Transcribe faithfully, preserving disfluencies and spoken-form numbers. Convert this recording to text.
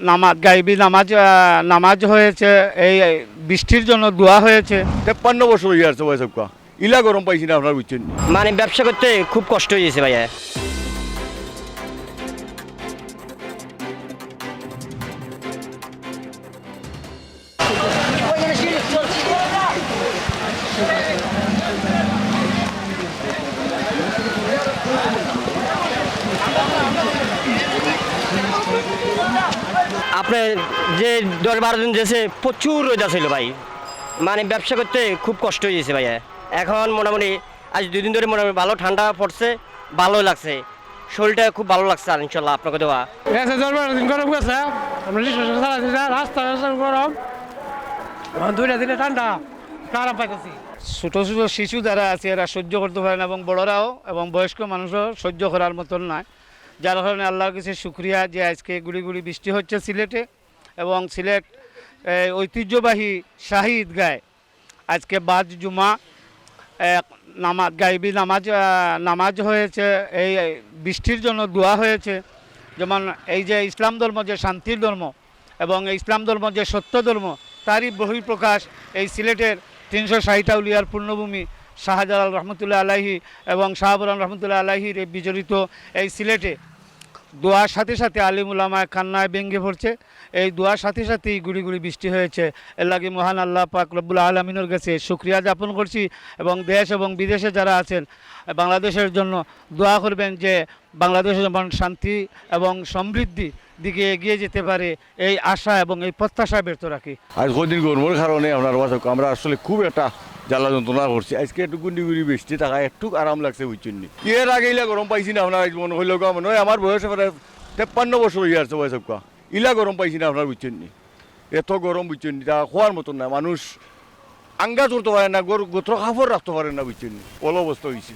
নামাজ, গাইবি নামাজ, আহ, নামাজ হয়েছে, এই বৃষ্টির জন্য দোয়া হয়েছে। তেপ্পান্ন বছর অইয়া আছে ভাই সাবকা, ইলা গরম পাইছি না আপনারা, বুঝছইন নি? মানে, ব্যবসা করতে খুব কষ্ট অইছে ভাইয়া। আপনার যে দশ বারো দিন গেছে প্রচুর রোদ আছিল ভাই, মানে, ব্যবসা করতে খুব কষ্ট অইছে ভাইয়া। এখন মোটামুটি আজ দুই দিন ধরে মোটামুটি ভালো ঠান্ডা পড়ছে, ভালো লাগছে, শরীরটা খুব ভালো লাগছে আর ইনশাল্লাহ আপনাকে দেওয়া। গেছে দশ বারো দিন গরম গেছে, আমরা নিঃশ্বাস ছাড়া দিছে, রাস্তা রাস্তা গরম, এখন দুইটা দিনে ঠান্ডা, আরাম পাইতেছি। ছোট ছোট শিশু যারা আছে, এরা সহ্য করতে পারে না, এবং বড়রাও এবং বয়স্ক মানুষও সহ্য করার মতন নয়, যার কারণে আল্লাহর কাছে শুকরিয়া যে আজকে গুড়ি গুড়ি বৃষ্টি হচ্ছে সিলেটে, এবং সিলেট, এই, ঐতিহ্যবাহী শাহী ঈদগায় আজকে বাদ জুমা, এ, নামাজ, গাইবি নামাজ, আহ, নামাজ হয়েছে, এই, এই বৃষ্টির জন্য দোয়া হয়েছে। যেমন এই যে ইসলাম ধর্ম যে শান্তির ধর্ম এবং এই ইসলাম ধর্ম যে সত্য ধর্ম, তারই বহিঃপ্রকাশ এই সিলেটের তিনশো ষাট আউলিয়ার পুণ্যভূমি শাহজালাল রহমতুল্লাহ আলাইহি এবং শাহবরান রহমতুল্লাহ আলাইহির এই বিজড়িত এই সিলেটে দোয়ার সাথে সাথে আলিম উলামায় কান্নায় ভেঙে পড়ছে। এই দোয়ার সাথে সাথেই গুড়ি গুড়ি বৃষ্টি হয়েছে। এর লাগি মহান আল্লাহ পাক রব্বুল আলমিনের কাছে শুকরিয়া যাপন করছি এবং দেশ এবং বিদেশে যারা আছেন, বাংলাদেশের জন্য দোয়া করবেন, যে বাংলাদেশ যেমন শান্তি এবং সমৃদ্ধি দিকে এগিয়ে যেতে পারে, এই আশা এবং এই প্রত্যাশা ব্যর্থ রাখি। আজ কদিন গরমর কারণে আপনার বাসা আমরা আসলে খুব একটা জ্বালা যন্ত্রণা করছি। আজকে একটু গুন্ডি গুড়ি বৃষ্টি থাকা একটু আরাম লাগছে, বুঝছইন নি? এর আগে ইলা গরম পাইছি না আপনার, আজ মনে হইল গা, মনে হয় আমার বয়সে প্রায় তেপ্পান্ন বছর অইয়া আছে ভাই সাবকা, ইলা গরম পাইছি না আপনার, বুঝছইন নি? এত গরম, বুঝছইন নি, তা খোয়ার মতন না। মানুষ আঙ্গা চলতে পারে না, গর-, গোত্র কাপড় রাখতে পারে না, বুঝছইন নি? অলা অবস্থা হইছে।